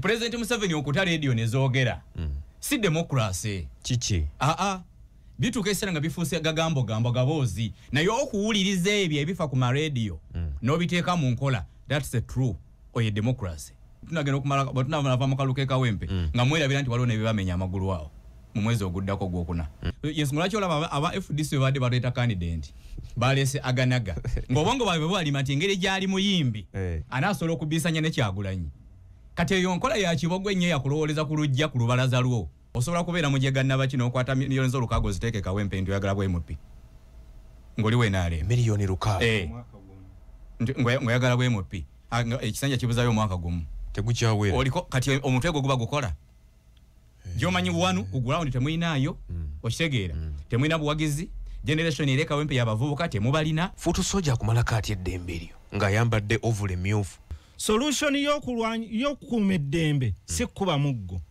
President Museveni okuta radio nezoogera si democracy. Kiki? Aa, bituuka ekiseera nga bifuuse gagambo gambo gaboozi, naye okuwuliriza ebyo ebifa ku marediyo n'obiteeka mu nkola, that's the true oye democracy. Tunagenda okumala bwe tunava mu kalu k'ekawempe nga mwerabira nti waliwo nebibamenya amagulu awo mu mwezi oguddako gwokuna. Yensonga lwaki olaba aba FDC bwe badde baleeta candidate baleese Aganaga, ng'obwongo bwabwe bwalima nti engeri gyali muyimbi anaasobola okubisanya ne Kyagulanyi. Kati eyo nkola ya kibogwe ennyo yakulowooleza ku lujja ku lubalaza lwo. Osobola kubeera mujega nabaki n'okwata miliyoni z'olukaaga oziteeke Kawempe nti oyagala bwa MP ng'oli wenaalema. Miliyoni 600? Eh. Nti ng'oyagala bwa MP. Ah, ekisanja kibuzayo omwaka gumu. Tegukyawera. Oliko kati omutwe gwo guba gukola gyomanyi wanu ku ground temuyinaayo, okitegeera? Temuyina buwagizi. Generation era Kawempe yabavubuka temubalina. Foot soldier akumalako atya eddembe eryo ng'ayambadde overall emyufu? Solution y'okukuuma eddembe si kkuba muggo,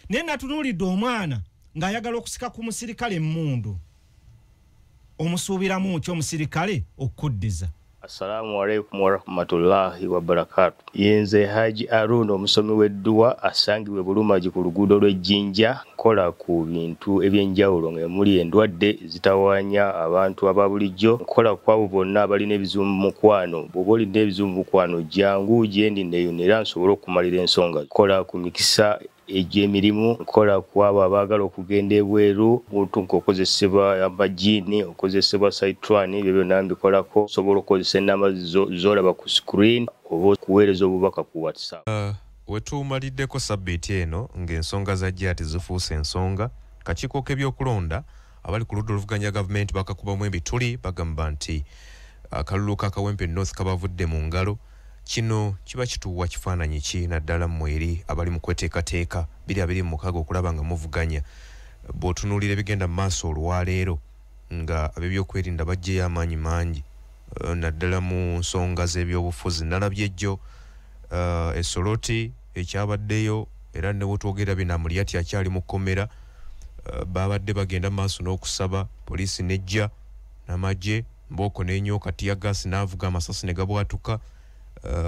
naye natunuulidde omwana ng'ayagala okusika ku musirikale emmundu, omusuubiramu ki omusirikale okukuddiza? Assalamu alaikum warahmatullahi wabarakatu. Yenze Haji Aruna, omusomi w'edduwa asangibwa e Bulumagi ku luguudo lw'Ejjinja. Nkola ku bintu ebyenjawulo nga muli endwadde ezitawaanya abantu aba bulijjo. Nkola ku abo bonna abalina ebizibu mu mukwano. Bw'oba olina ebizibu mu mukwano, jangu gyendi neeyune era nsobole okumalira ensonga. Nkola ku mikisa egy'emirimu, nkola ku abo abaagala okugenda ebweru, muntu ng'okozesebwa amajiini, okozesebwa saitwani, ebyo byonna mbikolako. Osobola okukozesa enamba z'olaba ku screen oba okuweereza obubaka ku WhatsApp. Wetumaliddeko sabbiiti eno ng'ensonga za jati zifuuse ensonga. Kakiiko k'ebyokulonda, abali ku ludda oluvuganya gavumenti bakakubamu ebituli, bagamba nti akalulu ka Kawempe North kabavudde mu ngalo. Kino kiba kituwa kifaananyi ki, naddala mmwe eri abali mu kweteekateeka 2026 okulaba nga muvuganya, bw'otunuulira ebigenda mu maaso olwaleero nga ab'ebyokwerinda baggyeyo amaanyi mangi, naddala mu nsonga z'ebyobufuzi? Nalabye ejjo esoloti ekyabaddeyo, era ne wetwogera bino Amulyati akyali mu kkomera. Babadde bagenda maaso n'okusaba, poliisi nejja n'amagye, mbooko n'enyooka, teargas n'avuga, amasasi ne gabwatuka,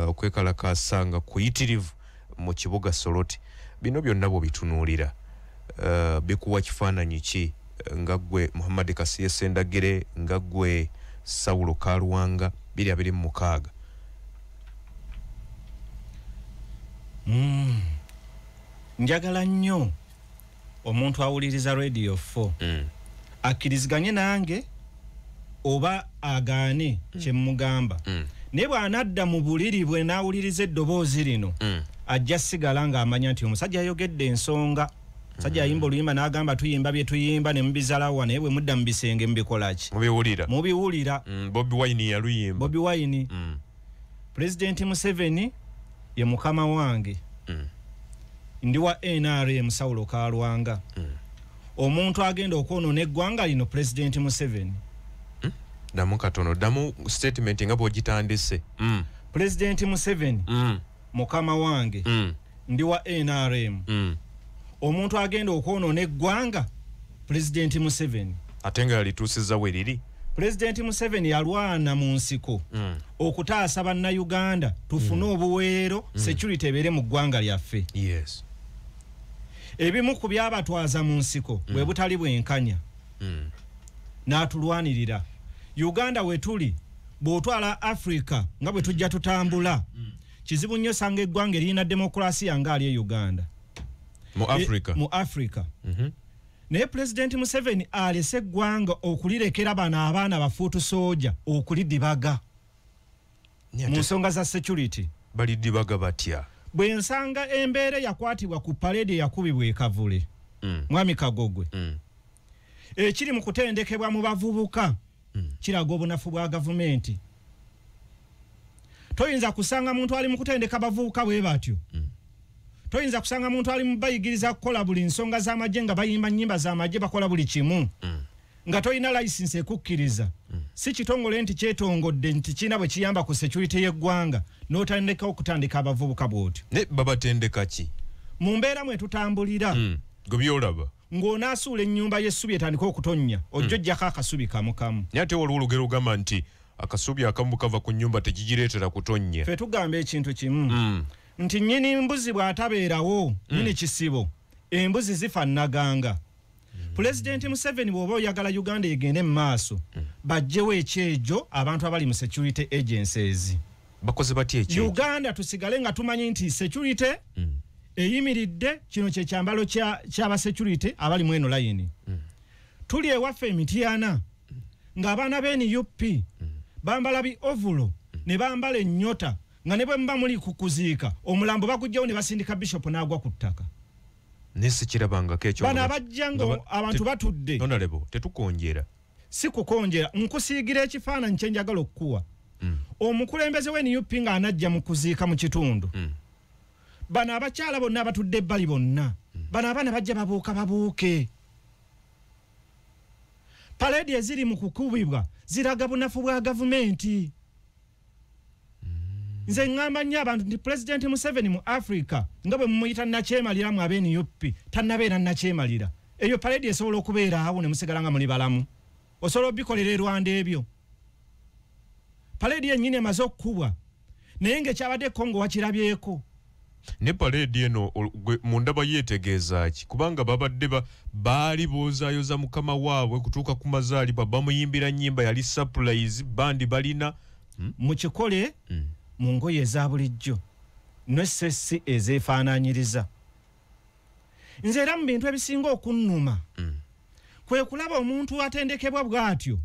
okwekalakaasa nga kuyitirivu mu kibuga Soroti. Bino byonna bw'obitunuulira, bikuwa kifaananyi ki, nga ggwe Muhammad Kasiye Sendagire, nga ggwe Sawulo Kalwanga, 2026? Njagala nnyo omuntu awuliriza Radio 4 akkiriziganye nange oba agaane kyemugamba, naye bw'anadda mu buliri bwe n'awuliriza eddoboozi lino, ajja sigala ng'amanya nti omusajja ayogedde ensonga. Musajja ayimba oluyimba n'agamba, "Tuyimba bye tuyimba ne mubizalawa, naye bwe mudda mu bisenge mubikolaki?" Mubiwulira. Mubiwulira. Bobi Wine yaluyimba. Bobi Wine. Pulezidenti Museveni ye mukama wange. Ndi wa NRM, Saulo Kalwanga. Omuntu agenda okwonoona eggwanga lino, Pulezidenti Museveni. Ddamu katono, ddamu statement nga bw'ogitandise. Pulezidenti Museveni mukama wange. Ndi wa NRM. Omuntu agenda okwonoona eggwanga, Pulezidenti Museveni. Ate nga yalituusiza we riri. Pulezidenti Museveni yalwana mu nsiko okutaasa Bannayuganda tufune obuweero, security ebeere mu ggwanga lyaffe. Ebimu ku byabatwaza mu nsiko bwe butali bwenkanya. N'atulwanirira. Uganda we tuli, bw'otwala Africa nga bwe tujja tutambula, kizibu nnyo sanga eggwanga eriyina demokulasiya ng'ali e Uganda. Mu Africa? Mu Africa. Naye Pulezidenti Museveni alese eggwanga okulirekera bano abaana ba foot soldier okulidibaga Naye mu ate nsonga za security. Balidibaga batya? Bwe nsanga embeera eyakwatibwa ku parade eyakubibwa e Kavule, mwami Kagogwe, ekiri mu kutendekebwa mu bavubuka kiraga obunafu bwa gavumenti. Toyinza kusanga muntu ali mu kutendeka bavubuka bwe batyo. Toyinza kusanga muntu ali mu bayigiriza kukola buli nsonga z'amagye, nga bayimba nnyimba z'amagye, bakola buli kimu, nga tolina license ekukkiriza. Si kitongole nti kyetongodde nti kirina bwe kiyamba ku security y'eggwanga, n'otandika okutandika abavubuka bw'otyo. Ne babatendeka ki? Mu mbeera mwe tutambulira, Gwe byolaba. ng'onaasuula ennyumba y'essubi etandika okutonnya, ojja ojjako akasubi kamu kamu. Naye ate waliwo olugero olugamba nti akasubi akamu kava ku nnyumba tekigireetera kutonnya. Ffe tugamba ekintu kimu. Nti nnyini mbuzi bw'atabeerawo, nnyini kisibo, embuzi zifa nnaganga. Pulezidenti Museveni, bw'oba oyagala Uganda egende mu maaso, bajjewo ekyejo abantu abali mu security agencies. Bakoze batya ekyejo? Uganda tusigale nga tumanyi nti security eyimiridde, kino kye kyambalo ky'aba security abali mu eno layini. Tuli ewaffe emityana ng'abaana b'e NUP bambala bi ovulo ne bambala ennyota, nga ne bwe muba muli ku kuziika omulambo bagujjawo ne basindika bishop n'agwa ku ttaka. Nesikirabangako ekyo. Bano abajja nga abantu batudde. Honorable, tetukonjera. Si kukonjera, nkusiigira ekifaananyi kye njagala okukuwa. Omukulembeze w'e NUP ng'anajja mu kuziika mu kitundu, bano abakyala bonna abatudde ebbali bonna, bano abaana bajja babuuka babuuke. Paleedi eziri mu kukubibwa ziraga bunafu bwa gavumenti. Nze ŋŋamba nnyo abantu nti Pulezidenti Museveni mu Africa, nga bwe mumuyita nakyemalira mu ab'e NUP, tannabeera nakyemalira. Eyo paleedi esobola okubeera awo ne musigala nga muli balamu. Osobola obikolera e Rwanda ebyo. Paleedi yennyini emaze okukubwa, naye ng'ekyabadde Congo wakirabyeko. Ne paleedi eno mu ndaba yeetegeeza ki? Kubanga babadde baali boozaayoza mukama waabwe kutuuka ku mazaalibwa, bamuyimbira nnyimba yali surprise, bandi balina. Mukikole mu ngoye eza bulijjo n'essessi ezeefaanaanyiriza. Nze era mu bintu ebisinga okunnuma kwe kulaba omuntu atendekebwa bw'atyo,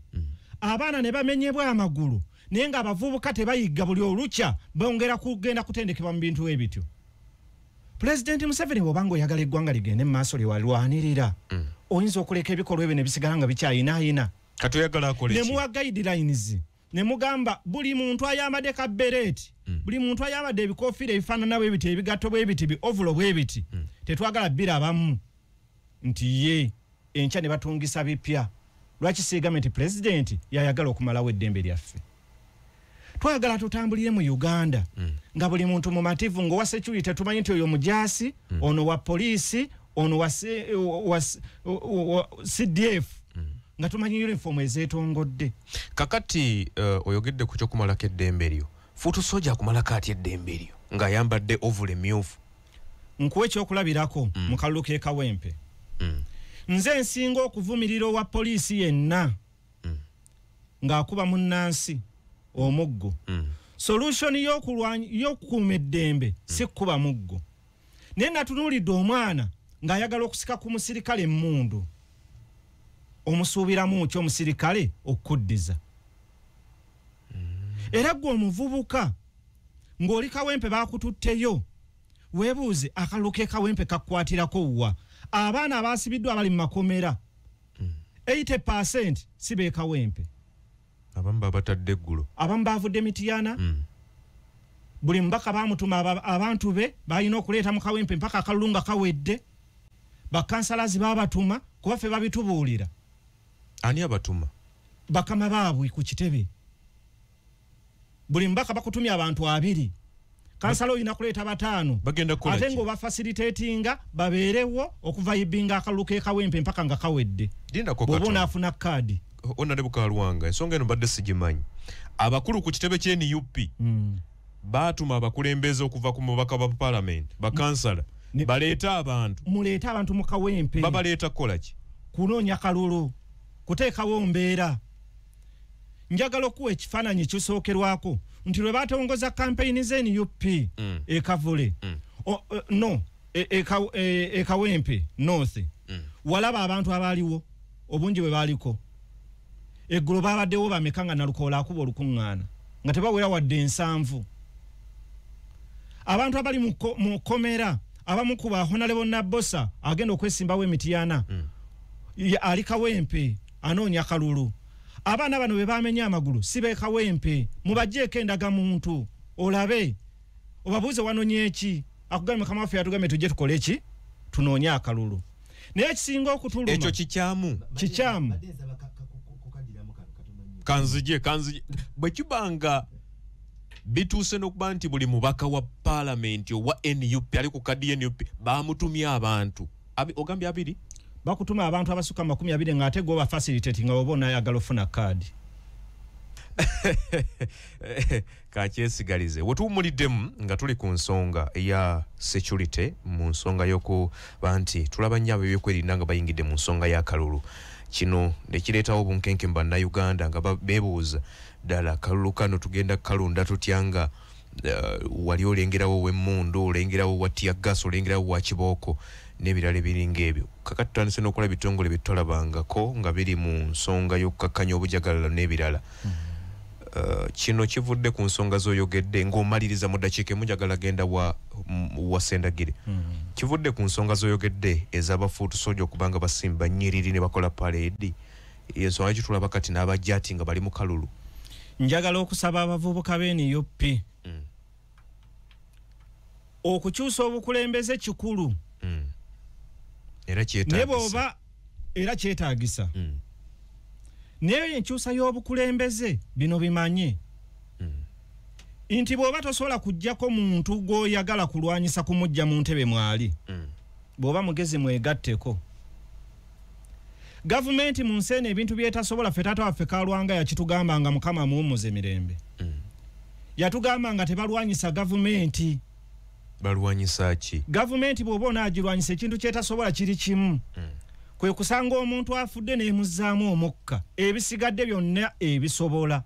abaana ne bamenyebwa amagulu, naye ng'abavubuka tebayigga, buli olukya bongera kugenda kutendekebwa mu bintu ebityo. Pulezidenti Museveni, bw'obanga oyagala eggwanga ligende mu maaso lyewalwanirira, oyinza okuleka ebikolwa ebyo ne bisigala nga bikyayinaayina. Kati oyagala akole ki? Ne muwa guidelines, ne mugamba buli muntu ayambadde ka beret, buli muntu ayambadde ebikofiira ebifaanana bwe biti, ebigatto bwe biti, bi ovulo bwe biti, tetwagala birabamu nti ye enkya ne batungisa bipya. Lwaki siigambe nti pulezidenti yayagala okumalawo eddembe lyaffe? Twagala tutambulire mu Uganda nga buli muntu mumativu, ng'owa security tumanyi nti oyo mujaasi, ono wa poliisi, ono wa CDF, nga tumanyi uniform ezeetongodde. Kakati oyogedde ku kyokumalako eddembe lyo. Fuutu soja akumalako atya eddembe lyo ng'ayambadde ovule emyufu? Nkuwa ekyokulabirako mu kalulu k'e Kawempe. Nze nsinga okuvumirira owa poliisi yenna ng'akuba munnansi omuggo. Solution y'okukuuma eddembe si kukuba muggo. Naye natunuulidde omwana ng'ayagala okusika ku musirikale emmundu. Omusuubiramu ki omusirikale okukuddiza? Era ggwe omuvubuka ng'oli Kawempe baakututteyo, weebuuze akalulu k'e Kawempe kakukwatirako wa? Abaana abaasibiddwa abali mu makomera 80% si b'e Kawempe. Abamu babatadde eggulo, abamu baavudde Mityana. Buli mubaka baamutuma abantu be balina okuleeta mu Kawempe mpaka akalulu nga kawedde. Bakansalazi baabatuma, kuba ffe babitubuulira. Ani abatuma? Bakama baabwe ku kitebe. Buli mubaka bakutumya abantu 2, kansala olina kuleeta 5, ate ng'obafasilitatinga babeerewo okuvayibinga akalulu k'e Kawempe mpaka nga kawedde. Bw'oba onaafuna kaadi. Honorable Kalwanga, ensonga eno mbadde sigimanyi. Abakulu ku kitebe ky'e NUP baatuma abakulembeze okuva ku mubaka ba paalamenti, bakansala, baleete abantu. Muleete abantu mu Kawempe. Babaleeta kukola ki? Kunoonya kalulu, kuteekawo mbeera. Njagala okuwa ekifaananyi ekisookerwako nti lwe baatongoza kampeyini z'e NUP e Kavule, no, e Kawempe North, walaba abantu abaaliwo obungi bwe baaliko. Eggulo baabaddewo bameka nga Nalukoola akuba olukuŋŋaana nga tebawera wadde 70. Abantu abali mu kkomera abamu ku ba Honorable Nabbosa agenda okwesimbawo emityana, ali Kawempe anoonya kalulu. Abaana bano be bamenya amagulu si b'e Kawempe, mubaggyeko endagamuntu olabe obabuuze wanonye eki, akugambe mukama waffe yatugambye tujje tukole ki, tunoonye akalulu. Naye ekisinga okutuluma ekyo kikyamu, kikyamu. Kanzije bwe kibanga bituuse n'okuba nti buli mubaka wa paalamenti owa NUP ali ku kadi NUP bamutumye abantu ogambye 2, bakutuma abantu abasukka 20 ng'ate gwe obafacilitate nga oba onayagala ofuna kaadi. Kakyesigalize. Wetuwumuliddemu nga tuli ku nsonga eya security, mu nsonga y'okuba nti tulaba nnyo ab'ebyokwerinda nga bayingidde mu nsonga y'akalulu. Kino ne kireetawo obunkenke mu Bannayuganda nga beebuuza ddala akalulu kano tugenda kukalonda tutya nga wali olengerawo ow'emmundu, olengerawo wa tear gas, olengerawo wa kibooko n'ebirala ebiringa ebyo. Kakati tutandise n'okola ebitongole bye tutalabangako nga biri mu nsonga y'okukakkanya obujagalalo n'ebirala. Kino kivudde ku nsonga z'oyogedde ng'omaliriza mu ddakiika emu, njagala genda wa Sendagire. Kivudde ku nsonga z'oyogedde ez'abafuutu soja okuba nga basimba nnyiriri ne bakola paleedi. Ensonga ki tulaba kati n'abajjaati nga bali mu kalulu? Njagala okusaba abavubuka b'e NUP okukyusa obukulembeze kikulu. Era kyetaagisa. Naye bw'oba era kyetaagisa. Naye enkyusa y'obukulembeze bino bimanye nti bw'oba tosobola kuggyako muntu gw'oyagala kulwanyisa kumujja mu ntebe mwali, bw'oba mugezi mwegatteko. Gavumenti mu nsi eno ebintu byetasobola, ffe taata waffe Kalwanga yakitugamba nga Mukama amuwummuze mirembe. Yatugamba nga tebalwanyisa gavumenti. Balwanyisa ki? Gavumenti bw'oba onaagirwanyisa ekintu kyetasobola kiri kimu. Kwe kusanga omuntu afudde n'emuzzaamu omukka, ebisigadde byonna ebisobola.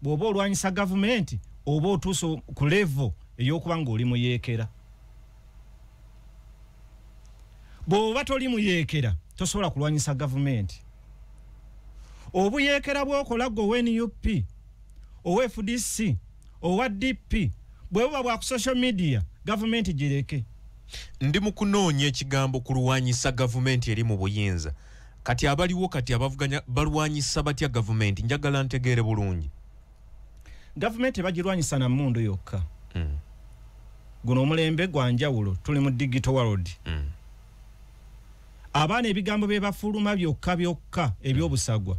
Bw'oba olwanyisa gavumenti oba otuuse ku level ey'okuba ng'oli muyeekera. Bw'oba toli muyeekera tosobola kulwanyisa gavumenti. Obuyeekera bw'okola ggwe owa NUP, owa FDC, owa DP, bwe buba bwa ku social media, gavumenti gireke. Ndi mu kunoonya ekigambo kulwanyisa gavumenti eri mu buyinza. Kati abaliwo kati abavuganya balwanyisa batya gavumenti? Njagala ntegeere bulungi. Gavumenti bagirwanyisa na mmundu yokka. Guno omulembe gwa njawulo, tuli mu digital world. Abaana ebigambo bye bafuluma byokka byokka eby'obusagwa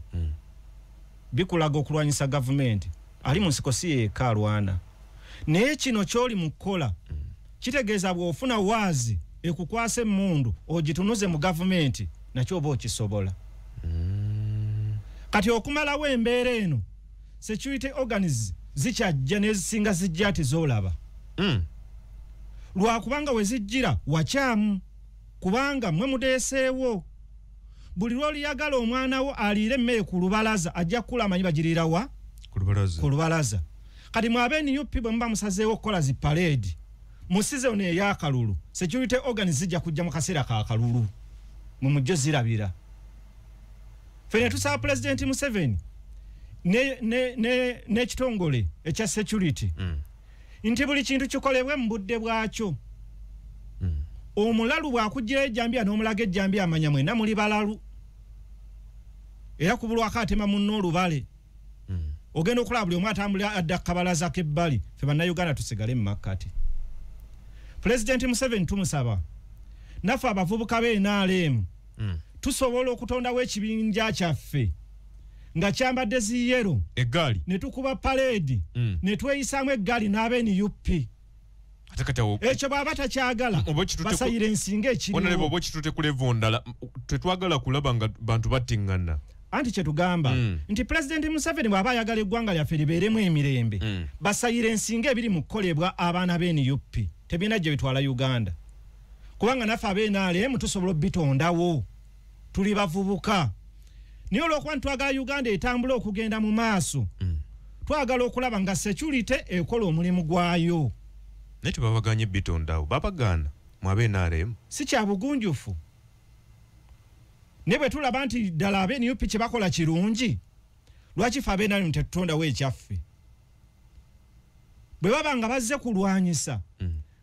bikulaga okulwanyisa gavumenti. Ali mu nsiko si yekka alwana, naye kino ky'oli mu kukola kitegeeza bw'ofuna waazi ekukwasa emmundu ogitunuze mu gavumenti, nakyo oba okisobola. Kati okumalawo embeera eno, security organs zikyajja n'ezisinga zijja ati z'olaba. Lwakubanga we zijjira wakyamu, kubanga mmwe mudeeseewo. Buli lw'oliyagala omwana wo aliire emmere ku lubalaza, ajja kukula amanyi bagiriira wa? Ku lubalaza. Ku lubalaza. Kati mwe ab'e NUP bwe muba musazeewo okukola zi parade mu season ey'akalulu, security organs zijja kujja mu kaseera ka kalulu, mwe mujje zirabira. Ffe ne tusaba Pulezidenti Museveni n'ekitongole ekya security nti buli kintu kikolebwe mu budde bwakyo. Omulalu bw'akuggyirayo ejjambiya n'omulaga ejjambiya, amanya mwenna muli balalu, era kubulwako atema munno olubale. Ogenda okulaba buli omu atambula adda ku kabalaza k'ebbali, ffe Bannayuganda tusigale mu makkati. Pulezidenti Museveni tumusaba naffe abavubuka b'e NRM tusobola okutondawo ekibinja kyaffe nga kyambadde zi yellow, Eggaali. ne tukuba paleedi, ne tweyisaamu eggaali n'aba NUP. Ate kati awo Ekyo bw'aba takyagala, Oba ekitute ku- basayira ensinga ekiriwo. Honorable, oba ekitute ku level ndala, tetwagala kulaba nga bantu battiŋŋana. Anti kye tugamba nti Pulezidenti Museveni bw'aba ayagala eggwanga lyaffe libeeremu emirembe, basayira ensinga ebiri mu kukolebwa abaana b'e NUP, tebirina gye bitwala Uganda, kubanga naffe ab'e NRM tusobola obitondawo, tuli bavubuka. Naye olw'okuba nti twagala Uganda etambule okugenda mu maaso, twagala okulaba nga security ekola omulimu gwayo. Naye tebabaganye bitondawo, babagaana mu ab'e NRM. Si kya bugunjufu, naye bwe tulaba nti ddala ab'e NUP kye bakola kirungi, lwaki ffe ab'e NRM tetutondawo ekyaffe? Bwe baba nga bazze kulwanyisa,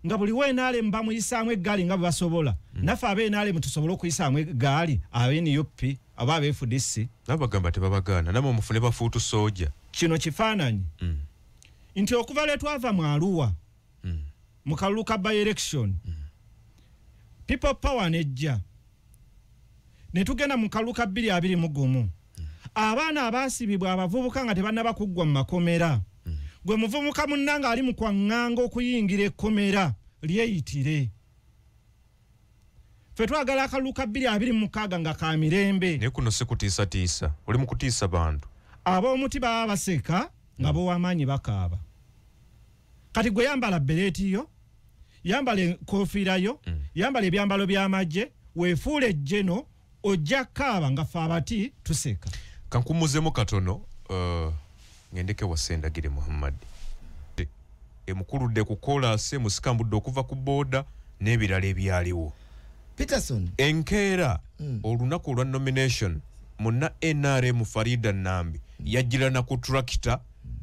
nga buli wa NRM bamuyisaamu eggaali nga bwe basobola, naffe ab'e NRM tusobole okuyisaamu eggaali ab'e NUP oba ab'e FDC. Nabo bagamba tebabagaana, nammwe mufune bafuutu sooja. Kino kifaananyi nti okuva lwe twava mu Arua, mu kalulu ka by-election, People Power nejja, ne tugenda mu kalulu ka 2021. Abaana abaasibibwa abavubuka nga tebannaba kuggwa mu makomera, gwe muvubuka munnange ali mu kwaŋŋanga okuyingira ekkomera lyeyitire. Ffe twagala akalulu ka 2026 nga ka mirembe. Naye kuno si kutiisatiisa, oli mu kutiisa bantu. Ab'omuti baba baseka, nga b'owamaanyi bakaaba. Kati gwe yambala bereeti yo, yambala enkofiira yo, yambala ebyambalo by'amagye, weefuule ejjeno, ojja kaaba nga ffe abati tuseka. Kankumuzemu katono, ngendeke wa Sendagire Muhammad. Emukuludde ku koolaasi, emusikambudde okuva ku booda n'ebirala ebyaliwo. Peterson. Enkeera olunaku olwa nomination, munna NRM Farida Nambi yajjirana ku tractor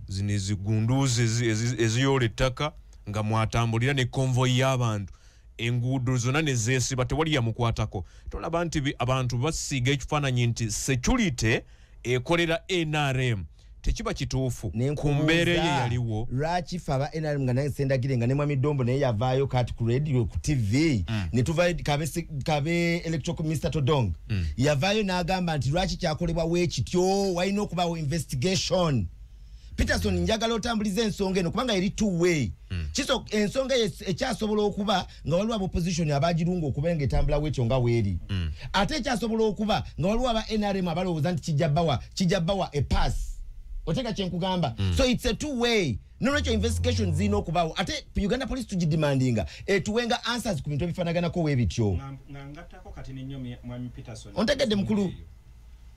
zino ezigunduuzi eziyoola ettaka nga mwatambulira ne convoy y'abantu, enguudo zonna ne zeesiba, tewali yamukwatako. Tolaba nti abantu basiiga ekifaananyi nti security ekolera NRM, tekiba kituufu ku mbeera eyo yaliwo. Lwaki ffe aba NRM nga naye Sendagire nga ne Mwami Dombo naye yavaayo kati ku radio, ku TV, ne tuvayo kabe electoral Mr. Todong yavaayo n'agamba nti lwaki kyakolebwa weekityo, walina okubaawo investigation. Peterson, njagala otambulize ensonga eno kubanga eri two way. Kiso ensonga ekyasobola okuba nga waliwo aba opposition abagirunga okuba nga etambula wekyo nga weeri. Ate ekyasobola okuba nga waliwo aba NRM abalowooza nti kijja bbawa a pass. Oteka kye nkugamba. So it's a two way. Nolwekyo investigation zirina okubaawo. Ate Uganda Police tugidemandinga etuwenga answers ku bintu ebifaanaganako weebityo. Nga ngattako kati nnyo Mwami Peterson. Ontegedde mukulu.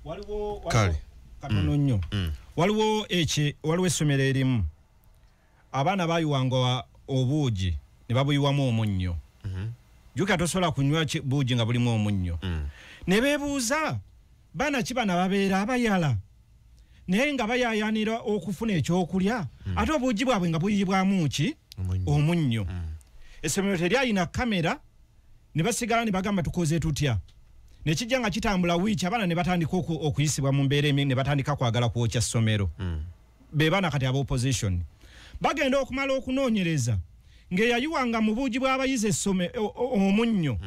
Waliwo Kale. Katono nnyo. Waliwo waliwo essomero erimu abaana bayiwanga obuugi ne babuyiwamu omunnyo. Jjukira tosobola kunywa buugi nga bulimu omunnyo. Ne beebuuza baana ki bano ababeera abayala naye nga bayaayaanira okufuna ekyokulya, ate obuugi bwabwe nga buyibwamu ki? Omunnyo. Essomero teryalina kamera, ne basigala ne bagamba tukoze tutya. Ne kijja nga kitambula wiiki, abaana ne batandika okuyisibwa mu mbeera emi, ne batandika kwagala kwokya ssomero. Be baana kati aba opposition bagenda okumala okunoonyereza ng'eyayiwanga mu buugi bw'abayizi omunnyo,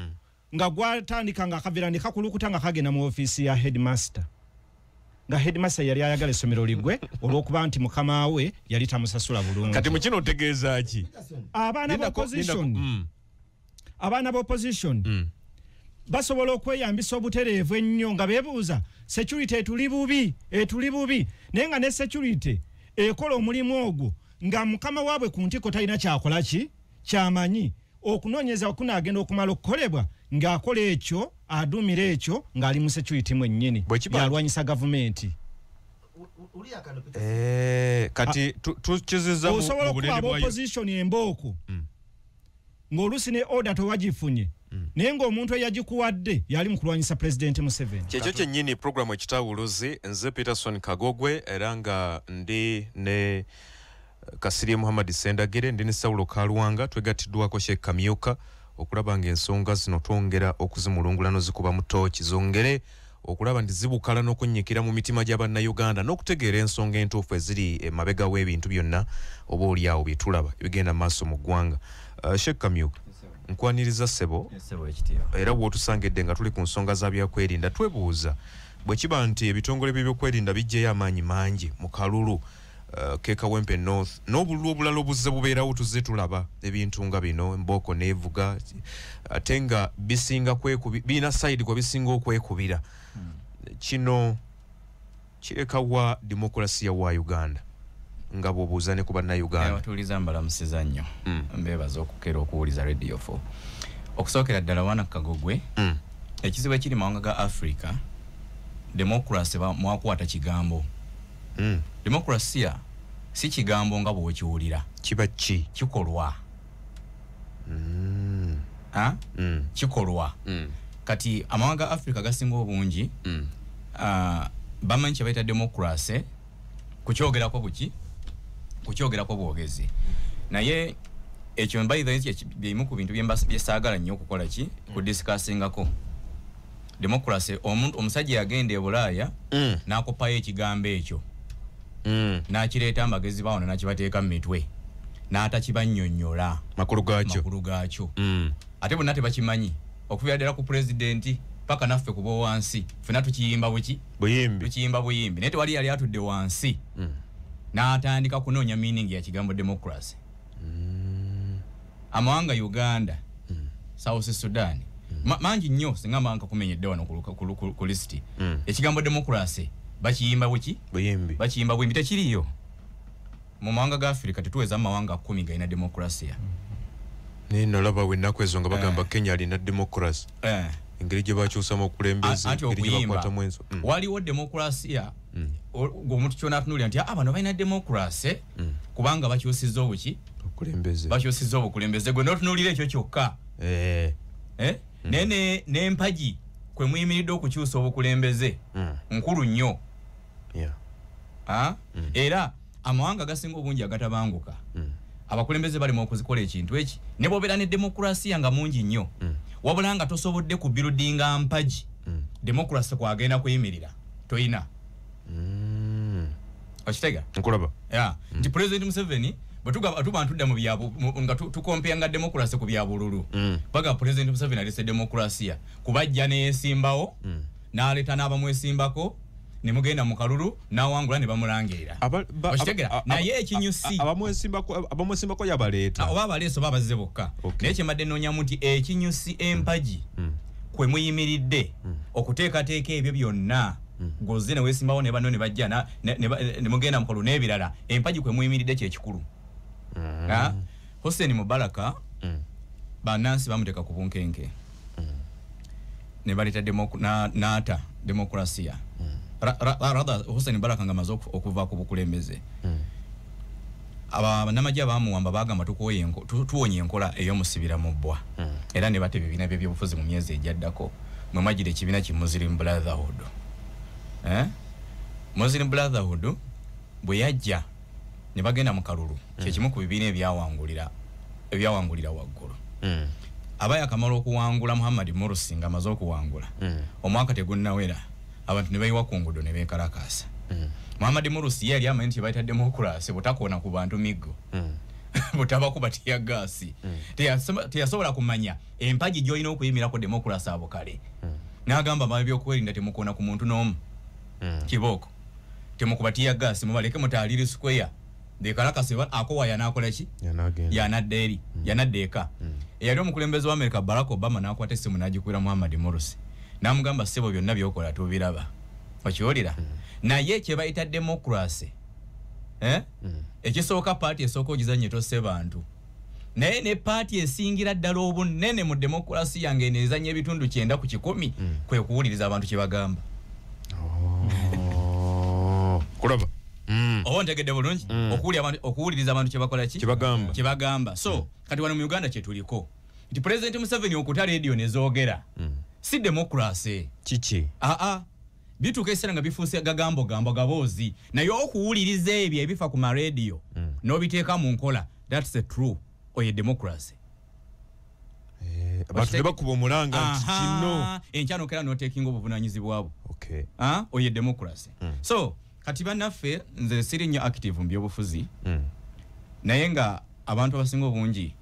nga gwatandika nga akaveera ne kakulukuta nga kagenda mu ofiisi ya headmaster. Nga headmaster yali ayagala essomero ligwe olw'okuba nti mukama we yali tamusasula bulungi. Kati mu kino otegeeza ki? Abaana ba opposition, abaana ba opposition basobola okweyambisa obutereevu ennyo nga beebuuza security etuli bubi, etuli bubi, naye nga ne security ekola omulimu ogwo nga mukama waabwe ku ntiko talina kyakola ki kyamanyi. Okunoonyeza kunaagenda okumala okukolebwa ng'akola ekyo, aduumira ekyo ng'ali mu security mwennyini, yalwanyisa gavumenti. Kati tukiziza osobola okuba aba opposition embooko ng'oluusi ne order towagifunye, naye ng'omuntu eyagikuwadde yali mu kulwanyisa Pulezidenti Museveni. Kyekyo kyennyini programu Ekitawuluzi. Nze Peterson Kagogwe, era nga ndi ne Kasirye Muhammad Sendagire, ndi ne Saulo Kalwanga, twegattiddwako Sheikh Kamyuka okulaba ng'ensonga zino twongera okuzimulungula n'ozikuba mu ttooki, zongere okulaba nti zibukala n'okunnyikira mu mitima gy'Abannayuganda n'okutegeera ensonga entuufu eziri emabega w'ebintu byonna oba oliawo bye tulaba ebigenda mu maaso mu ggwanga. Sheikh Kamyuka, nkwaniriza ssebo, era bw'otusangidde nga tuli ku nsonga za byakwerinda, twebuuza bwe kiba nti ebitongole by'ebyokwerinda biggyeyo amaanyi mangi mu kalulu ke Kawempe North n'obululu obulala obuzze bubeerawo, tuzze tulaba ebintu nga bino, embooko n'evuga, ate nga bisinga birina side kwe bisinga okwekubira. Kino kireka wa demokulasiya wa Uganda nga bw'obuuza ne ku Bannayuganda? Abatuuliza mbalamusiza nnyo, mbeebaza okukeera okuwuliza Radio 4. Okusookera ddala wana Kagogwe, ekizibu ekiri mu mawanga ga Africa, democracy mwakwata kigambo. Demokrasiya si kigambo nga bw'okiwulira. Kiba ki? Kikolwa. Kikolwa. Kati amawanga ga Africa gasinga obungi, bamanyi kye bayita democracy kukyogerako buki? Kukyogerako bwogezi. Naye ekyo by the way byeimu ku bintu bye saagala nnyo okukola ki? Kudiscussingako. Democracy, omusajja yagenda e Bulaaya n'akopayo ekigambo ekyo, n'akireeta amagezi bawona n'akibateeka mu mitwe, n'atakibannyonnyola makulu gaakyo, makulu gaakyo. Ate bonna tebakimanyi, okuviira ddala ku pulezidenti paka naffe ku b'owansi ffenna tukiyimba buki? Buyimbi. Tukiyimba buyimbi, naye tewali yali atudde wansi n'atandika kunoonya meaning ya kigambo democracy. Amawanga Uganda, South Sudan, mangi nnyo singa mbanka kumenyedde wano ku lisiti. Ekigambo democracy bakiyimba buki? Buyimbi. Bakiyimba buyimbi, tekiriyo. Mu mawanga ga Africa tetuweza amawanga 10 galina demokrasiya. Naye nalaba ennaku ezo nga bagamba Kenya alina demokrasi. Engeri gye bakyusamu obukulembeze, engeri gye bakwatamu enso. Waliwo demokrasiya omuntu kyona atunuulira nti bano balina demokrasi kubanga bakyusizza obuki? Obukulembeze. Bakyusizza obukulembeze. Gwe n'otunuulira ekyo kyokka. Naye n'empagi kwe muyimiridde okukyusa obukulembeze nkulu nnyo. Era amawanga agasinga obungi agatabanguka abakulembeze bali mu okuzikola ekintu eki ne bw'obeera ne demokrasiya nga mungi nnyo wabula nga tosobodde ku buildinga mpagi demokrasi kwagenda kuyimirira toyina. Okitega? Nkulaba. Nti President Museveni bwe tuba ntudda mu bya nga tukompeyanga demokrasi ku bya bululu baga President Museveni alese demokrasiya kubajja neyesimbawo n'aleeta n'abamwesimbako ne mugenda mu kalulu n'awangula ne bamulangirira. Okitegera? Naye ekinyusi abamwesimbako yabaleeta oba abaleese oba abazze bokka. Naye kye mbadde nnoonyamu nti ekinyusi empagi kwe muyimiridde okuteekateeka ebyo byonna gozze ne weesimbawo ne banno ne bajja ne mugenda mu kalulu n'ebirala, empagi kwe muyimiridde kye kikulu. Hussein Mubaraka bannansi bamuteeka ku bunkenke ne baleeta n'ata demokrasiya. Rather Hussein Mubaraka nga amaze okuva ku bukulembeze, bannamagye abamuwamba bagamba tuwonye enkola ey'omusibira mu bbwa, era ne bata ebibiina by'ebyobufuzi mu myezi egyaddako mwe mwagira ekibiina ki Muslim Brotherhood. Muslim Brotherhood bwe yajja ne bagenda mu kalulu kyekimu ku bibiina ebyawangulira waggulu. Aba yakamala okuwangula Muhammad Morsi nga amaze okuwangula omwaka tegunnawera abantu ne bayiwa ku nguudo ne beekalakaasa. Muhammad Morsi ye yali amanyi nti bayita demokrasi butakoona ku bantu miggo butabakuba tear-gas. Teyasobola kumanya empagi gy'olina okuyimirako demokrasi abo kale. N'agamba ab'ebyokwerinda temukoona ku muntu n'omu kibooko, temukuba tear-gas, mubaleke mutaalire square beekalakase. Akowaya n'akola ki? Yanadda eri, yanadda eka. Eyali omukulembeze wa America Barack Obama n'akwata essimu n'agikubira Muhammad Morsi n'amugamba ssebo byonna by'okola tubiraba. Okiwulira? Naye kye bayita demokrasi ekisooka paati esooka ogizannye tosse bantu, naye ne paati esingira ddala obunene mu demokrasi yange eno ezannya ebitundu 90 ku 100 kwe kuwuliriza abantu kye bagamba. Kulaba. Oba ntegedde bulungi? Okuwuliriza abantu kye bakola ki? Kye bagamba. So kati wano mu Uganda kye tuliko nti President Museveni okuta rediyo ne zoogera si demokrasi. Kiki? Bituuka ekiseera nga bifuuse gagambo gambo gaboozi, naye okuwuliriza ebyo ebifa ku marediyo n'obiteeka mu nkola, that's the true oye democracy. Abantu ne bakuba omulanga nti kino enkya nokera n'oteekinga obuvunaanyizibwa bwo. Oye democracy. So kati bannaffe nze siri nnyo active mu byobufuzi, naye nga abantu abasinga obungi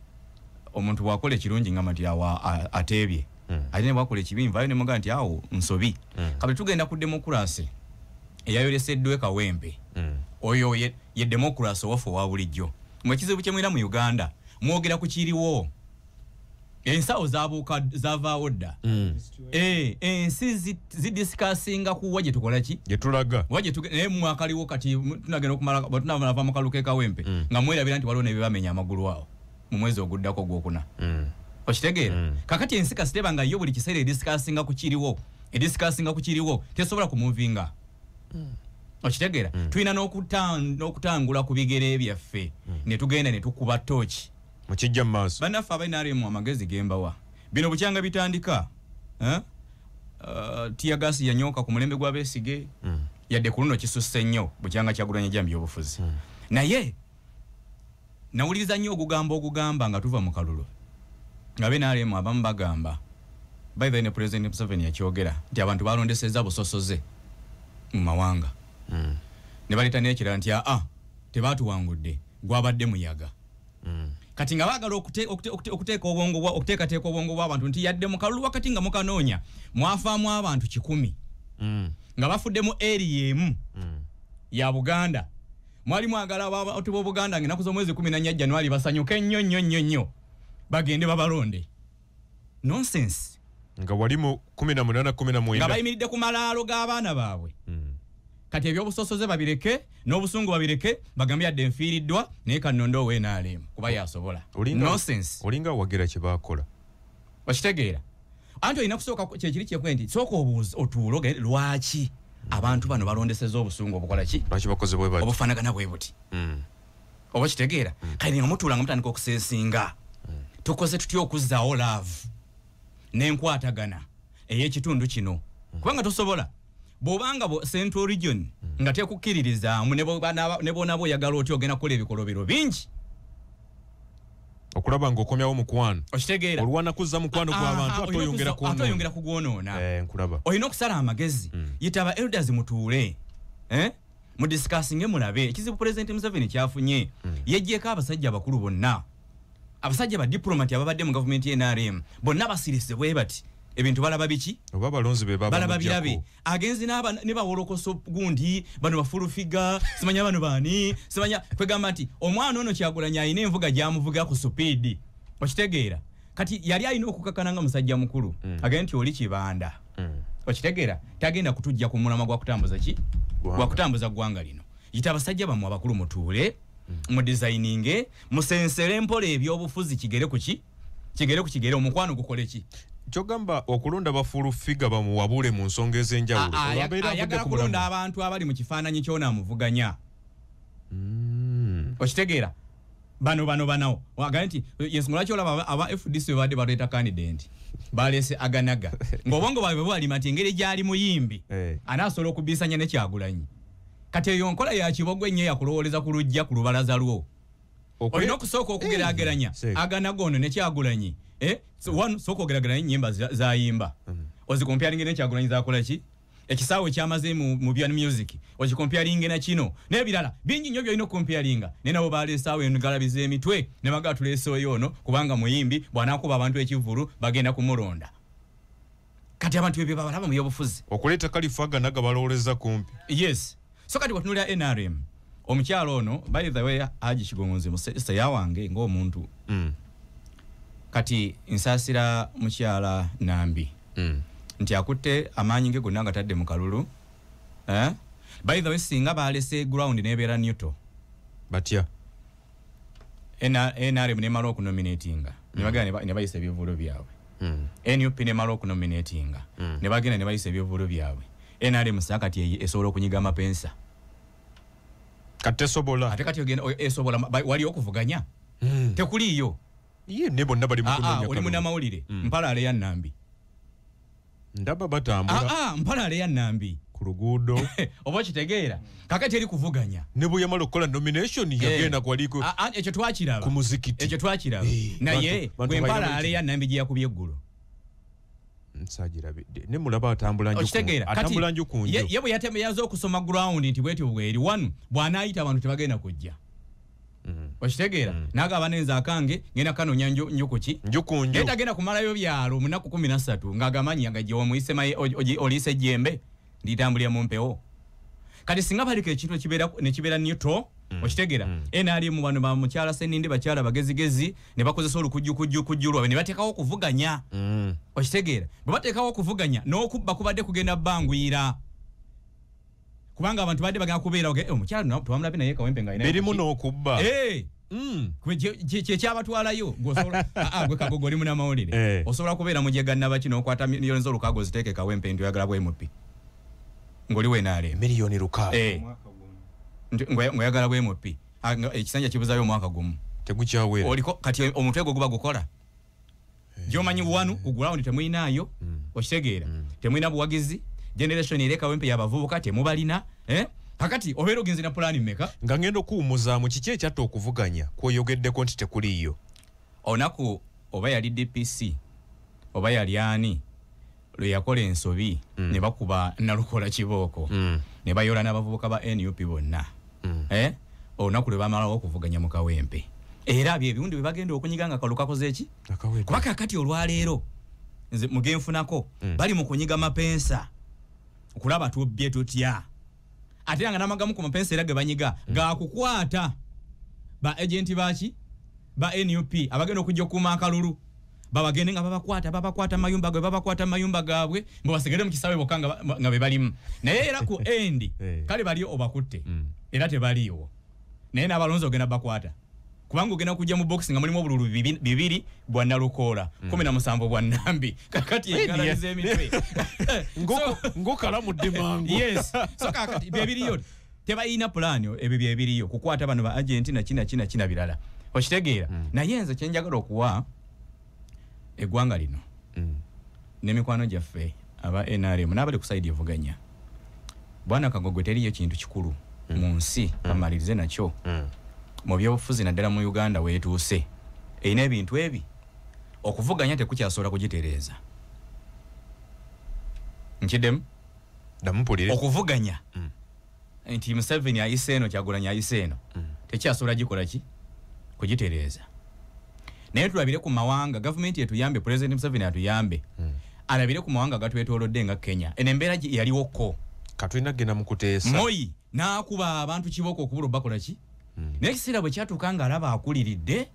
omuntu bw'akola ekirungi ngamba nti awo ateebye, ate ne bw'akola ekibi nvaayo ne mugamba nti awo nsobi. Kati tugenda ku demokrasi eyayoleseddwa e Kawempe, oyo ye demokrasi owaffe owa bulijjo. Mwe ekizibu kye mulina mu Uganda mwogera ku kiriwo, ensawo zabuuka zavaawo dda. Ensi zidisikasinga ku wa gye tukola ki? Gye tulaga. Naye mwakaliwo kati tunagenda okumala tunava mu kalulu k'e Kawempe nga mwerabira nti waliwo ne bye bamenya amagulu awo mu mwezi oguddako ogwokuna. Okitegeera? Kakati ensi kasiteba nga yo buli kiseera edisikasinga ku kiriwo, edisikasinga ku kiriwo, tesobola kumuvinga. Okitegeera? Tulina n'okutangula ku bigere byaffe ne tugenda ne tukuba tooki mukijja mu maaso. Bannaffe aba NRM amagezi gembawa bino bukyanga bitandika tear-gas yanyooka ku mulembe gwa Besigye, yadde ku luno kisusse nnyo bukyanga Kyagulanyi ajja mu byobufuzi. Naye nawuliriza nnyo ogugamba nga tuva mu kalulu nga BNRM abamu bagamba, by the way ne President Museveni yakyogera nti abantu balondesezza busosoze mu mawanga, ne baleeta n'ekirala nti tebaatuwangudde gwabadde muyaga. Kati nga baagala okuteekateeka obwongo bw'abantu nti yadde mu kalulu wakati nga mukanoonya mwafaamu abantu 100 nga bafudde mu area emu ya Buganda, mwali mwagala abantu b'Obuganda ng'ennaku z'omwezi 14 January basanyuke nnyo nnyo nnyo nnyo bagende babalonde. Nonsense. Nga wali mu 18 19 nga bayimiridde ku malaalo g'abaana baabwe. Kati ebyobusosoze babireke n'obusungu babireke, bagambe yadde nfiiriddwa naye kannondo owa NRM kuba yasobola. Nonsense. Olinga wagira kye baakola. Okitegeera? Anti olina kusooka kyekiri kyekwe nti sooka obuuze otuule ogende lwaki abantu bano balondeseza obusungu obukola ki? Lwaki bakoze bwe bati? Obufaanagana bwe buti. Oba kitegeera? Kale nga mutuula nga mutandika okuseesinga. Tukoze tutya okuzzaawo love n'enkwatagana ey'ekitundu kino? Kubanga tosobola. Bw'obanga Central Region nga tekukkiririzaamu ne bw'onaaba oyagala otya ogenda kukola ebikolobero bingi. Okulaba ng'okomyawo mukwano. Okitegeera? Olwana kuzza mukwano gw'abantu ate oyongera kwonoona. Ate oyongera kugwonoona. Nkulaba. Olina okusala amagezi. Yita aba elders mutuule. Mudiscussinge mulabe. Ekizibu President Museveni kyafunye. Yeggyeko abasajja abakulu bonna. Abasajja ba diplomat ababadde mu gavumenti NRM bonna basirise bwe bati. Ebintu balaba biki? Oba balonzi be baba balaba birabe. Agenzi n'aba ne bawolokoso gundi bano bafulufiga simanya bano bani simanya kwegamba nti omwana ono Kyagulanyi alina envuga gy'amuvuga ku speed. Okitegeera? Kati yali alina okukakana nga musajja mukulu. Agende nti oli kibanda. Okitegeera? Tagenda kutujja ku mulamwa gwa kutambuza ki? Gwa kutambuza ggwanga lino. Yita abasajja bammwe abakulu mutuule, mudesigninge, musensere mpola ebyobufuzi kigere ku ki? Kigere ku kigere omukwano gukole ki? Kyogamba okulonda bafulufiga bamuwabule mu nsonga ez'enjawulo. Ayagala kulonda abantu abali mu kifaananyi kyona amuvuganya. Okitegeera? Bano bano bano. Wagamba nti yensonga lwaki olaba aba FDC babadde baleeta candidate. Baleese Aganaga. Ng'obwongo bwabwe bwalima nti engeri gy'ali muyimbi anaasobola okubisanya ne Kyagulanyi. Kati eyo nkola ya kibogwe ennyo yakulowooleza ku luggya ku lubalaza lwo. Olina okusooka okugeraageranya Aganaga ono ne Kyagulanyi. So one sooka ogeraageranya ennyimba z'ayimba. Ozikomparinge ne Kyagulanyi z'akola ki? Ekisaawe kyamaze mu bya music okikomparinge na kino n'ebirala bingi nnyo by'olina okukomparinga. Naye nabo baleesaawo engalabi z'emitwe ne bagamba tuleese oyo ono kubanga muyimbi bw'anaakuba abantu ekivvulu bagenda kumulonda. Kati abantu ebyo babalaba mu byobufuzi. Okuleeta Kalifa Aganaga balowooleza kumpi. Yes. So kati bw'otunuulira NRM omukyalo ono by the way Haji Kigonzi seya wange ng'omuntu. Kati nsaasira mukyala Nambi. Nti akutte amaanyi ge gonna nga tadde mu kalulu. By the way singa balese ground n'ebeera neutral. Batya? NRM nemala okunominatinga. Ne bagenda ne bayisa ebivvulu byabwe. NUP nemala okunominatinga. Ne bagenda ne bayisa ebivvulu byabwe. NRM sakati esobola okunyiga amapensa. Kati tesobola. Ate kati ogenda esobola wali okuvuganya. Tekuliiyo. Ye ne bonna bali mu kunoonya. Oli munnamawulire. Mpalaale ya Nambi. Ndaba batambula. Mpalaale ya Nambi. Ku luguudo. Oba okitegeera? Kakati eri kuvuganya. Ne bwe yamala okukola nomination yagenda kwaliko. Ekyo twakiraba. Ku muzikiti. Ekyo twakiraba. Naye gwe Mpalaale ya Nambi gye yakubye eggulo. Nsagirabidde. Ne mulaba atambula nju. Atambula nju ku nju. Ye bwe yatembeyaza okusoma ground nti bwetyo bweri wanu bw'anaayita abantu tebagenda kujja. Okitegeera? N'agaba nenze akange ngenda kanoonya nju ki? Nju ku nju. Naye tagenda kumalayo byalo mu nnaku 13 ng'agamanyi agajje omuyise oliise ejjembe litambulira mu mpewo. Kati singa baliko ekintu ne kibeera neutral, okitegeera? NRM bano ba mukyala Sseninde bakyala bagezigezi ne bakozesa olukujjukujjukujju lwabwe ne bateekawo okuvuganya. Okitegeera? Bwe bateekawo okuvuganya n'okubba kubadde kugenda bbanguyira. Kubanga abantu badde bagenda kubeera omukyala twamulabye naye Kawempe nga alina birimu n'okubba. Kye kyabatwalayo gwe Kagogo oli munnamawulire. Osobola kubeera mujega nnabaki n'okwata miliyoni z'olukaaga oziteeke Kawempe nti oyagala bwa MP. Ng'oli wa NRM. Miliyoni 6. Ng'oyagala bwa MP. Ekisanja kibuzaayo omwaka gumu. Tegukyawera. Oliko kati omutwe gwo guba gukola. Gy'omanyi wanu ku ground temuyinaayo. Okitegeera. Temuyina buwagizi. Generation ere Kawempe y'abavubuka temubalina. Kakati obeera ogenze na pulaani mmeka? Nga ngenda okuwummuzaamu kiki ekyatta okuvuganya kw'oyogeddeko nti tekuliiyo? Olunaku oba yali DPC oba yali ani lwe yakola ensobi ne bakuba Nalukola kibooko ne bayola n'abavubuka ba NUP bonna. Olunaku lwe bamalawo okuvuganya mu Kawempe. Era bye ebiwundu bye bagenda okunyiga nga kalu kakoze ki? Kuba kakati olwaleero nze mugenfunako bali mu kunyiga mapensa okulaba tubbye tutya. Ate nga n'amagamu ku mapensa era ge banyiga gakukwata ba agenti baki ba NUP abagenda okujja okuuma akalulu. Babagende nga babakwata mayumba gwe, babakwata mayumba gaabwe, mbu basigale mu kisaawe bokka nga be balimu. Naye era ku endi kale baliyo obakutte, era tebaliiwo. Naye n'abalonzi ogenda bakwata, kubanga ogenda kujja mu box nga mulimu obululu 2 bwa Nalukoola, 17 bwa Nambi. Kakati engalaliza emitwe ngokalamudde mangu. Yes. So kakati byebiriyo tebalina pulaani, ebyo byebiriyo kukwata bano ba agenti na kina kina kina birala, okitegeera. Naye nze kyenjagala okuwa eggwanga lino n'emikwano gyaffe aba NRM n'abali ku side evuganya, Bwana Kagogwe, teriyo kintu kikulu mu nsi bamalirize nakyo mu byobufuzi naddala mu Uganda weetuuse erina ebintu ebi okuvuganya tekukyasobola kugitereeza. Nkiddemu okuvuganya nti Museveni ayise eno, Kyagulanyi ayise eno, tekyasobola gikola ki kugitereeza. Naye tulabire ku mawanga, gavumenti etuyambe, President Museveni atuyambe, alabire ku mawanga gatwetoolodde nga Kenya. Eno embeera yaliwoko katulina kugenda mu kuteesa. Moi n'akuba abantu kiboko okubula bakola ki. Naye ekiseera bwe kyatuuka ng'alaba akuliridde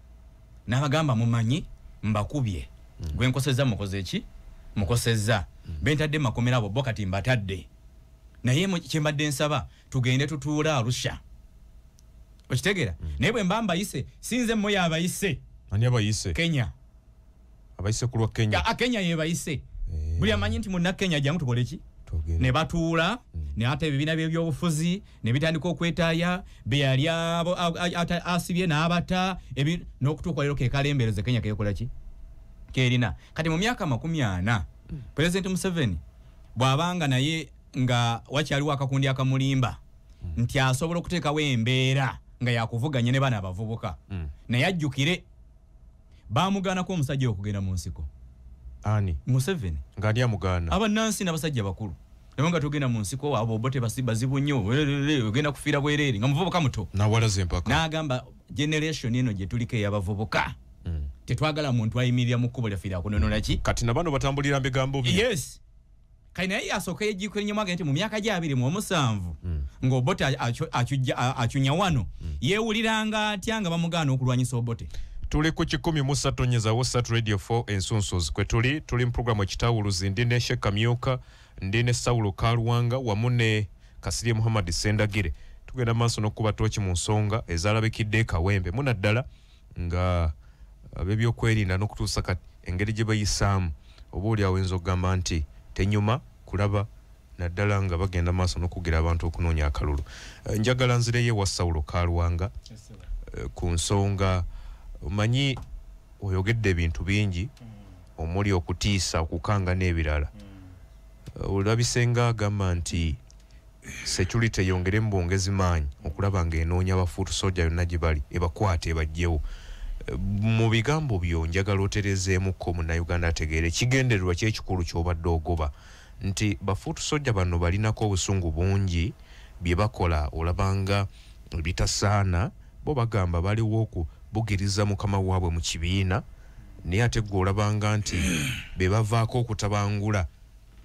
n'abagamba mumanyi mbakubye, gwe nkosezza mukoze ki, mukosezza, bentadde makomera abo bo kati mbatadde. Naye kye mbadde nsaba tugende tutuule Arusha, okitegeera. Naye bwe mba mbayise sinze Moi abayise. Ani abayise? Kenya. Abayise ku lwa Kenya. Kenya yebayise. Buli amanyi nti munna Kenya jangu tukole ki, ne batuula ne ate ebibiina by'ebyobufuzi ne bitandika okwetaaya bye yali asibye n'abata n'okutuuka leero ke kalembereze Kenya keekola ki kerina. Kati mu myaka 40 President Museveni bw'abanga naye nga wakyaliwo akakundi akamulimba nti asobola okuteekawo embeera nga yakuvuganya ne bana abavubuka, naye ajjukire bamugaanako omusajja okugenda mu nsiko. Ani? Museveni. Ng'ani amugaana? Abannansi n'abasajja bakulu. Naye nga tugenda mu nsiko abo bo bazibu nnyo, ogenda kufiira bwereere nga muvubuka muto. Nawalaza empaka. N'agamba generation eno gye tuliko ey'abavubuka tetwagala muntu ayimirira mu kkubo lyaffe lyakunonola ki. Kati na bano batambulira mu bigambo bye. Yes. Kati naye asooka yejjukira nnyo mwagenda nti mu myaka gya 27 ng'Obote acunya wano, yeewuliranga atya nga bamugaana okulwanyisa Obote. Tuli ku 103.3 Radio 4 ensunsuzi kwe tuli mu programu Ekitawuluzi. Ndi ne Sheikh Kamyuka, ndi ne Saulo Kalwanga wamu ne Kasirye Muhammad Sendagire. Tugenda maaso n'okuba tooki mu nsonga ezalabikidde e Kawempe munaddala nga ab'ebyokwerinda n'okutuusa kati engeri gye bayisaamu oba oli awinza okugamba nti tenyuma kulaba naddala nga bagenda maaso n'okugira abantu okunoonya akalulu. Njagala nzireyo wa Saulo Kalwanga ku nsonga. Omanyi oyogedde ebintu bingi omuli okutiisa, okukanga n'ebirala. Olabisenga agamba nti security eyongere mu bwongezi maanyi okulaba ng'enoonya abafuutu soja yonna gye bali ebakwate ebajjewo. Mu bigambo byo njagala oterezeemukko Munnayuganda ategeere ekigendererwa ki ekikulu ky'obadde ogoba nti bafuutu soja bano balinako obusungu bungi, bye bakola olabanga bitasaana, bo bagamba baliwo okubugiriza mukama waabwe mu kibiina, naye ate gwe olabanga nti be bavaako okutabangula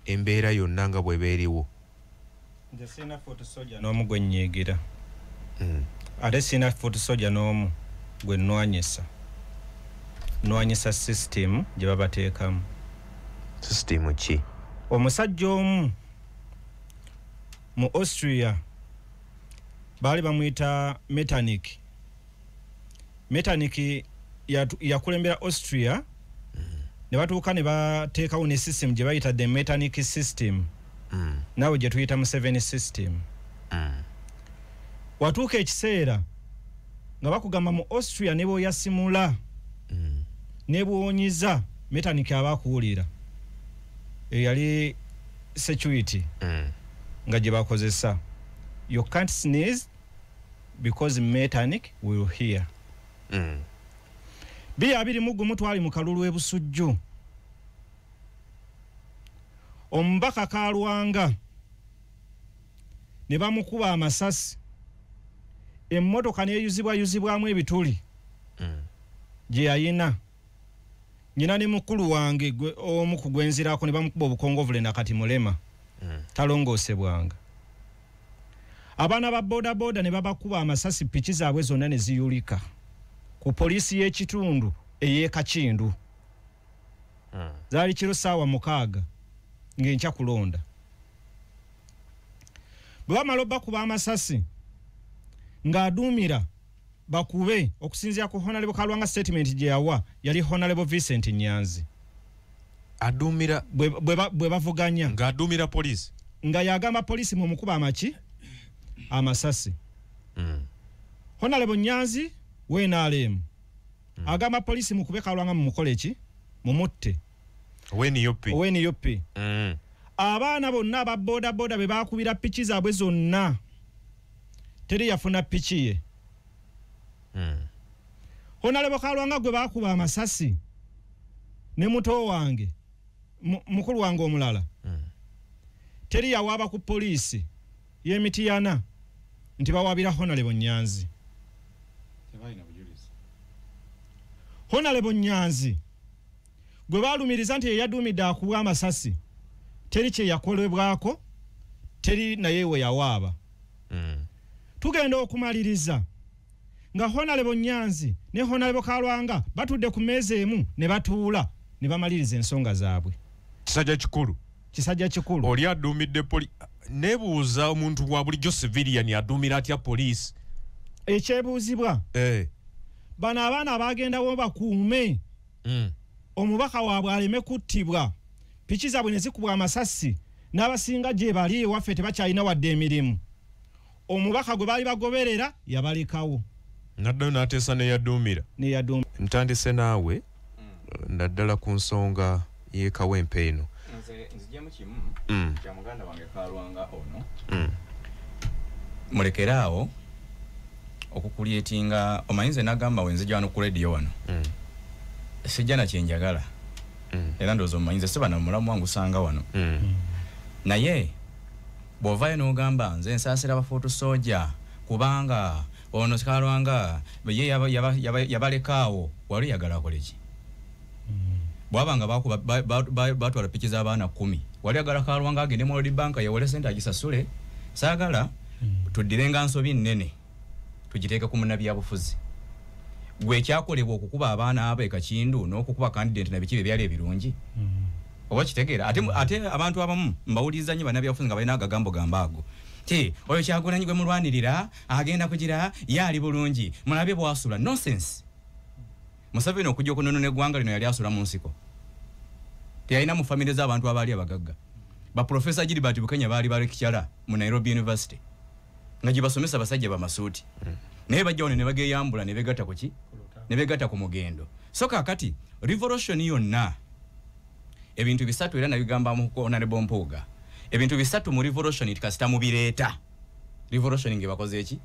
embeera yonna nga bw'eba eriwo. Nze sirina foot soldier n'omu gwe nnyiigira, ate sirina foot soldier n'omu gwe nnwanyisa. Nnwanyisa system gye babateekamu. System ki? Omusajja omu mu Austria baali bamuyita Metternich. Metternich yakulembera Austria, ne batuuka ne bateekawo ne system gye bayita the Metternich system, naawe gye tuyita Museveni system. Watuuka ekiseera nga bakugamba mu Austria ne bw'oyasimula ne bw'onyiza Metternich aba akuwulira. Eyo yali security nga gye bakozesa. You can't sneeze because Metternich will hear. 2021 twali mu kalulu e Busujju. Omubaka Kalwanga ne bamukuba amasasi, emmotoka n'eyuzibwayuzibwamu ebituli gye yayina. Nyina ne mukulu wange omu ku gwenzirako ne bamukuba obukongovule nakati mulema, talongoosebwanga. Abaana ba bodaboda ne babakuba amasasi, piki zaabwe zonna ne ziyulika ku poliisi y'ekitundu ey'e Kakindu. Zaali kiro ssaawa 6 ng'enkya kulonda. Bwe bamala obbakuba amasasi ng'aduumira bakube, okusinziira ku Honorable Kalwanga statement gye yawa, yali Honorable Vincent Nyanzi. Aduumira bwe bavuganya ng'aduumira poliisi, nga yagamba poliisi mumukuba amaki amasasi. Honorable Nyanzi we NRM agamba poliisi mukube Kalwanga mumukole ki, mumutte. Owe NUP. Abaana bonna aba boda boda be bakubira piki zaabwe zonna, teri yafuna piki ye. Honorable Kalwanga gwe bakuba amasasi ne muto wange, mukulu wange omulala, teri yawaaba ku poliisi y'emitiyana nti bawabira Honorable Nyanzi. Honorable Nyanzi gwe balumiriza nti yeyaduumidde akubwa amasasi, teri kye yakolebwako, teri naye we yawaaba. Tugenda okumaliriza nga Honorable Nyanzi ne Honorable Kalwanga batudde ku mmeeza emu ne batuula ne bamaliriza ensonga zaabwe. Kisajja kikulu. Oli aduumidde poliisi. Nebuuza omuntu wa bulijjo civilian aduumira atya poliisi? Ekyebuuzibwa, bano abaana abagendawo bakuume omubaka waabwe aleme kuttibwa, piki zaabwe ne zikubwa amasasi, n'abasinga gye bali ewaffe tebakyalina wadde emirimu. Omubaka gwe baali bagoberera yabalekawo, naddayo n'ateesa neyaduumira. Ntandise naawe naddala ku nsonga y'e Kawempe eno. Nze nzijemu kimu kya muganda wange Kalwanga ono. Mulekeraawo okukulyetinga. Omanyi nze nagamba wenzija wano ku radio wano, sijja na kyenjagala, era ndowooza omanyi nze siba na mulamu wangu usanga wano. Naye bw'ovaayo n'ogamba nze nsaasira bafuutu soja kubanga ono Kalwanga ye yabalekaawo, wali oyagala akole ki? Bw'aba nga batwala piki z'abaana 10, wali oyagala Kalwanga agende mu World Bank yewole sente agisasule? Saagala tuddire nga nsobi nnene tugiteeke ku munnabyabufuzi. Gwe ekyakolebwa okukuba abaana abo e Kakindu n'okukuba candidate na biki bye byali ebirungi, oba kitegeera? Ate abantu abamu mbawuliriza nnyo bannabyabufuzi nga balina agagambo gamba ago ti oyo Kyagulanyi gwe mulwanirira agenda kugira ye ali bulungi, mulabe bw'asula. Nonsense. Museveni okujja okunonona eggwanga lino yali asula mu nsiko, teyalina mu famire z'abantu abaali abagagga. Baprofesa Gilbert Bukenya baali balekikyala mu Nairobi University nga gye basomesa basajja bamasuuti, naye bajja wano ne bageyambula ne begatta ku ki, ne begatta ku mugendo. So kaakati revolution yonna ebintu bisatu, era nabigamba mu Honorable Mpuuga, ebintu bisatu mu revolution kasita mubireeta, revolution ngebakoze eki,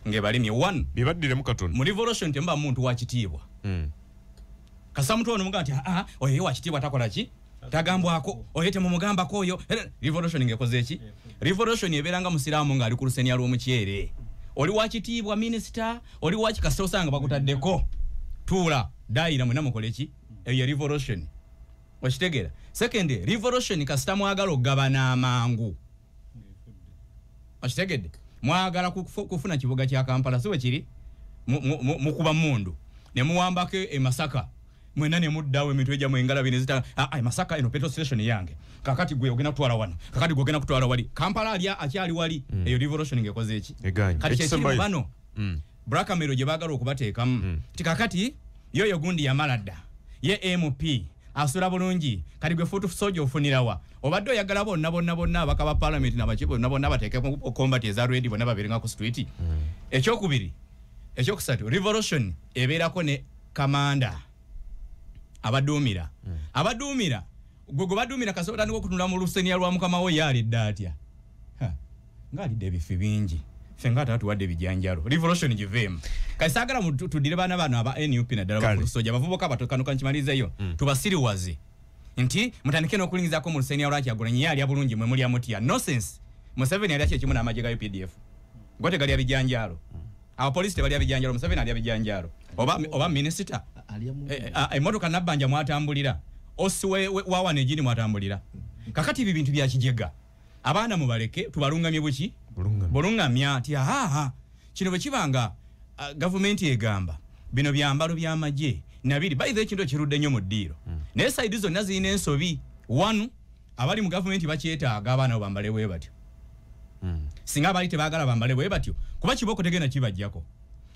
ngebalimye. One, bibaddiremu katono. Mu revolution temuba muntu wa kitiibwa. Kasita muntu ono mugamba nti aa oyo ye wa kitiibwa takola ki, tagambwako, oyo temumugambako oyo. Revolution ngekoze eki? Revolution ebeera nga musiraamu ng'ali ku lusenia lw'omukyere. Oli wa kitiibwa minisita, oli wa kasita osanga bakutaddeko, tuula dayira mwena mukole ki, eyo ye revolution. Okitegeera? Second, revolution kasita mwagala okugabana amangu. Okitegedde? Mwagala kufuna kibuga kya Kampala, si bwe kiri? Mukuba mundu ne muwambako e Masaka, mwena ne muddawo emitwe gyammwe engalabi ne zita, e Masaka eno petrol station yange, kakati gwe ogenda kutwala wano, kakati gwe ogenda kutwala wali, Kampala ali akyali wali. Eyo revolution ng'ekoze eki? Kati kyekiri bano blackmail gye baagala okubateekamu ti kakati yoyo gundi yamala dda, ye MP asula bulungi, kati gwe fuutu soja ofunirawa? Obadde oyagala bonna bonna bonna abaka ba parliament nabaki bonna bonna bateekeko combat eza ready, bonna babeerenga ku street. Ekyokubiri, ekyokusatu, revolution ebeerako ne kamanda abaduumira. Abaduumira gwe gwe baduumira kasita otandika okutunula mu lusenia lwa mukama wo, ye alidde atya? Ng'alidde ebifi bingi, ffe nga atuwadde ebijanjalo. Revolution giveemu. Kati saagala tuddire baana bano aba NUP naddala bafuutu soja, abavubuka bato, kano kankimalizeyo, tubasiriwaze nti mutandike n'okulingizaako mu lusenia lwa Kyagulanyi, ye alya bulungi, mwe mulya mutya? Nonsense. Museveni alya kyekimu n'amagye ga UPDF, go tegalya bijanjalo. Abapoliisi tebalya bijanjalo, Museveni alya bijanjalo. Oba minisita emmotoka Nabbanja mwatambulira, osi wawana egini mwatambulira. Kakati ebyo bintu bya kijega, abaana mubaleke tubalungamye buki, bulungamya nti ahaha kino bwe kibanga gavumenti egamba bino byambalo by'amagye Nabiri by the ekintu ekirudde nnyo mu ddiiro. Naye side zonna zirina ensobi. One, abali mu gavumenti bakyetaaga abaana bo bambale bwe batyo. Singa abaali tebaagala bambale bwe batyo, kuba kibooko tegenda kibajjako.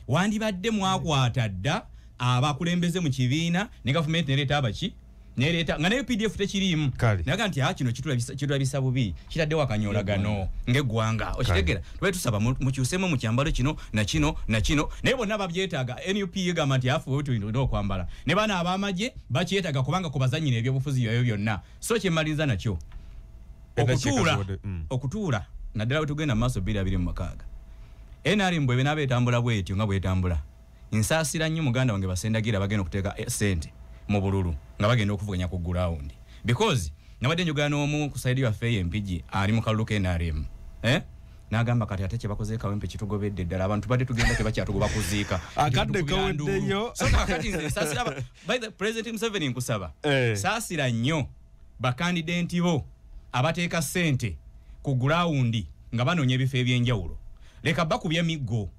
Wandibadde mwakwata dda abakulembeze mu kibiina ne gavumenti nereeta abaki nereeta nga nayo PDF tekiriimu. Naga nti kino kitulabisa bubi, kitaddewo akanyoolagano ng'eggwanga. Okitegera, tubadde tusaba mukyusemu mu kyambalo kino na kino na kino, naye bonna babyetaaga. NUP egamba nti afu we tulina okwambala, ne bano ab'amagye bakyetaaga kubanga kubazannyira ebyobufuzi byayo byonna. So kyemmaliriza nakyo okutuula naddala bwe tugenda mu maaso 2026 NRM bwe benaaba etambula bwetyo nga bwetambula, nsaasira nnyo muganda wange basendagira bagenda okuteeka sente mu bululu nga bagenda okuvuganya ku ground, because nabadde njogera n'omu ku side yaffe eyo Empigi ali mu kalulu ka NRM, n'agamba kati ate kye bakoze Kawempe kitugobedde ddala, abantu badde tugenda tebakyatugoba kuziika. Akadde kaweddeyo. So kakati nze nsaasira by the President Museveni nkusaba, saasira nnyo bakandidenti bo abateeka ssente ku ground nga banoonya ebifo ebyenjawulo, leka bakubya miggo.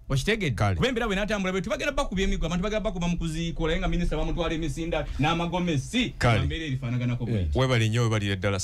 Okitegedde, kuba embeera bwe natambula bwe tubagenda bakubya emiggo, abantu bagenda bakuba mu kuziika, olaye nga minisita bamutwala emisinda n'amagomesi, embeera erifaanaganako bweti. Webale nnyo, webalire ddala.